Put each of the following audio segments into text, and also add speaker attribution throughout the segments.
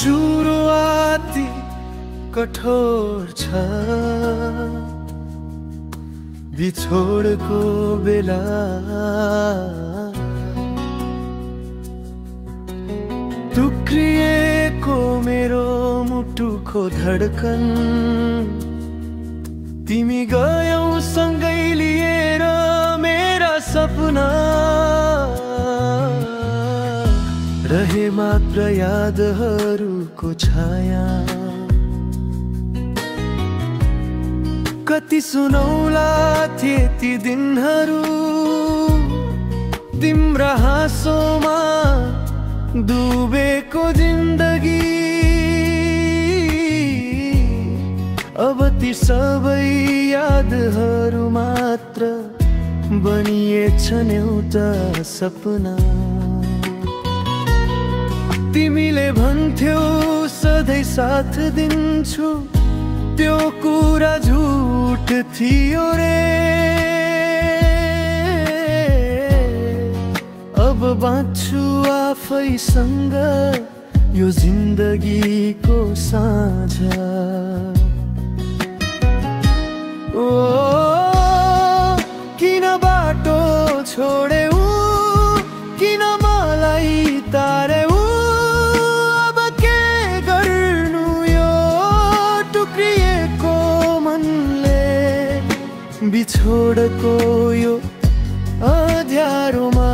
Speaker 1: सुरुवाती कठोर छ बिछोडको बेला टुक्रिएको मेरो मुटुको धडकन तिमी गयौ सँगै लिएर मेरा सपना रहे मात्र यादहरूको छाया कति सुनौला थिए ती दिनहरू तिम्रा हाँसोमा डुबेको जिन्दगी अब ती सबै यादहरू मात्र बनिएछन् एउटा सपना तिमीले भन्थ्यौ सधैँ साथ दिन्छु त्यो कुरा झुट थियो रे अब बाँच्छु आफैसँग यो जिन्दगीको साँझ ओ किन बाटो छोड्यौ किन मलाई तार्यौ अब के गर्नु यो टुक्रिएको मनले बिछोडको यो अँध्यारोमा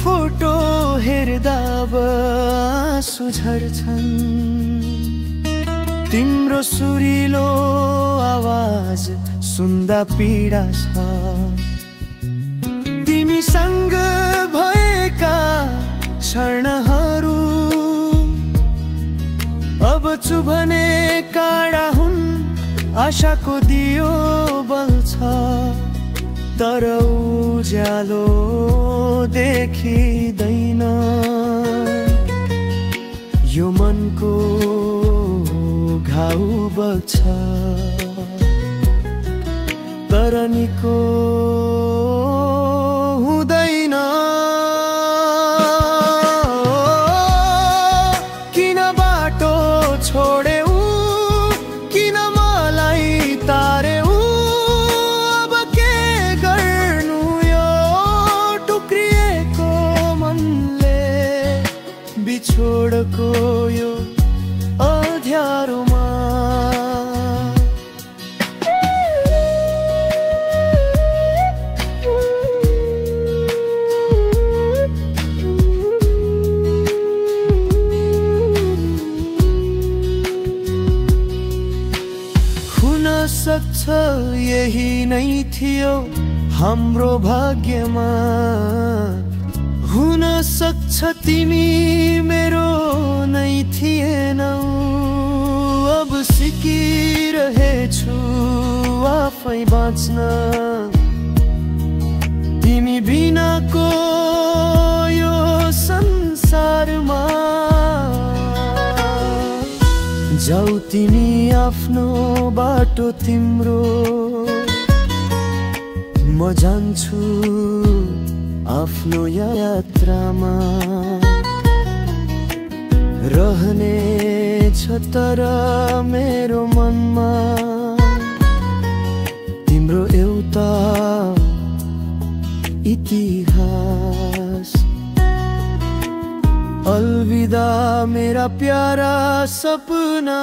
Speaker 1: फोटो हेर्दा आँसु झर्छन् तिम्रो सुरिलो आवाज सुन्दा पीडा छ तिमीसँग भएका क्षणहरू अब चुभने काँडा हुन् आशाको दियो बल्छ तर उज्यालो देखिँदैन यो मनको घाउ बग्छ तर निको हुँदैन किन बाटो छोड्यौ किन मलाई तार्यौ बिछोडको यो अँध्यारोमा हुन सक्छ यही नै थियो हाम्रो भाग्यमा हुन सक्छ तिमी मेरो नै थिएनौ अब सिकिरहेछु आफै बाँच्न तिमी बिनाको यो संसारमा जाऊ तिमी आफ्नो बाटो तिम्रो म जान्छु आफ्नो यात्रामा रहने छ तर मेरो मनमा तिम्रो एउटा इतिहास अलविदा मेरा प्यारा सपना।